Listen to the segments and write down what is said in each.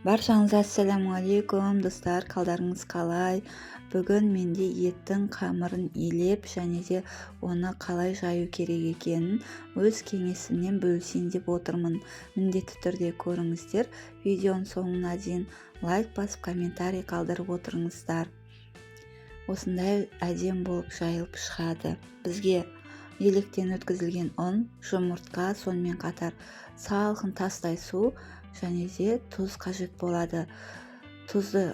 Баршаңызға ассалаумағалейкум, достар, қалдарыңыз қалай? Бүгін менде еттің қамырын илеп және де оны қалай жаю керек екенін өз кеңесімнен бөлісейін деп отырмын. Міндетті түрде көріңіздер, видеоның соңына дейін лайк басып, комментарий қалдырып отырыңыздар. Осындай әдем болып жайылып шығады. Бізге електен өткізілген ұн, жұмыртқа, сонымен қатар салқын тастай су және де тұз қажет болады. Тұзды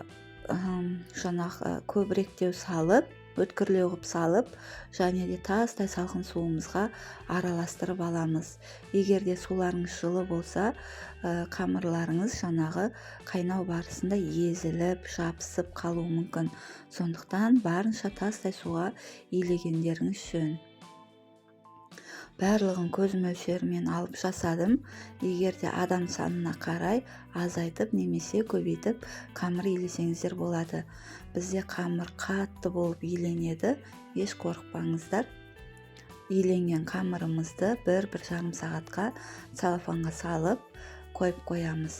жаңағы көбіректеу салып, өткірлеу қылып салып, және де тастай салқын суымызға араластырып аламыз. Егер де суларыңыз жылы болса, қамырларыңыз жаңағы қайнау барысында езіліп, жабысып қалуы мүмкін. Сондықтан барынша тастай суға илегендеріңіз жөн. Барлығын көз мөлшерімен алып жасадым. Егер де адам санына қарай азайтып немесе көбейтіп қамыр илесеңіздер болады. Бізде қамыр қатты болып иленеді, еш қорықпаңыздар. Иленген қамырымызды бір-бір жарым сағатқа целлофанға салып қойып қоямыз.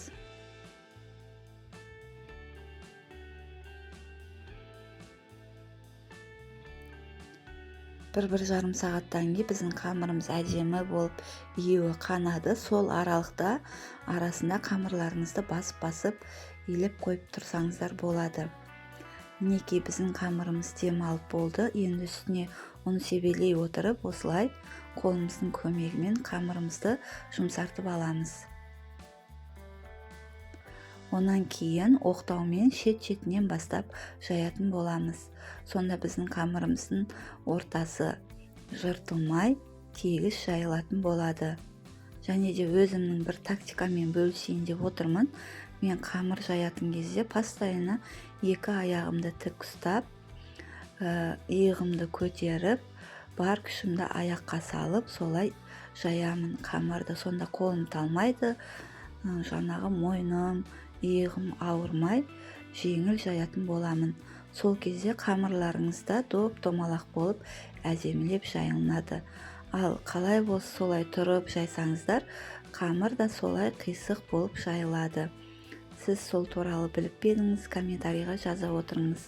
Бір-бір жарым сағаттан кейін біздің қамырымыз әдемі болып июі қанады. Сол аралықта арасында қамырларыңызды басып-басып илеп қойып тұрсаңыздар болады. Мінекей біздің қамырымыз демалып болды. Енді үстіне ұн себелей отырып, осылай қолымыздың көмегімен қамырымызды жұмсартып аламыз. Онан кейін оқтаумен шет-шетінен бастап жаятын боламыз. Сонда біздің қамырымыздың ортасы жыртылмай, тегіс жайылатын болады. Және де өзімнің бір тактикамен бөлісейін деп отырмын. Мен қамыр жаятын кезде постоянно екі аяғымды тік ұстап, иығымды көтеріп, бар күшімді аяққа салып, солай жаямын қамырды. Сонда қолым талмайды, жаңағы мойным, иығым ауырмай, жеңіл жаятын боламын. Сол кезде қамырларыңыз да доп-домалақ болып әдемілеп жайылынады. Ал қалай болса солай тұрып жайсаңыздар, қамыр да солай қисық болып жайылады. Сіз сол туралы біліп пе едіңіз? Комментарийға жаза отырыңыз.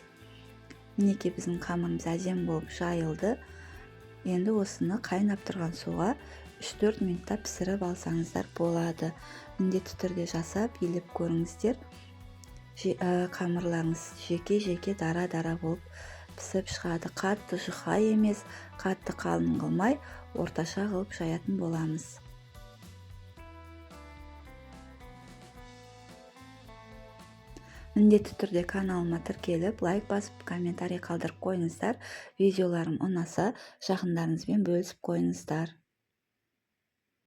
Мінекей біздің қамырымыз әдемі болып жайылды. Енді осыны қайнап тұрған суға үш-төрт минутта пісіріп алсаңыздар болады. Міндетті түрде жасап, елеп көріңіздер. Қамырларыңыз жеке-жеке дара-дара болып пісіп шығады. Қатты жұқа емес, қатты қалың қылмай, орташа қылып жаятын боламыз. Міндетті түрде каналыма тіркеліп, лайк басып, комментарий қалдырып қойыңыздар. Видеоларым ұнаса, жақындарыңызбен бөлісіп қойыңыздар.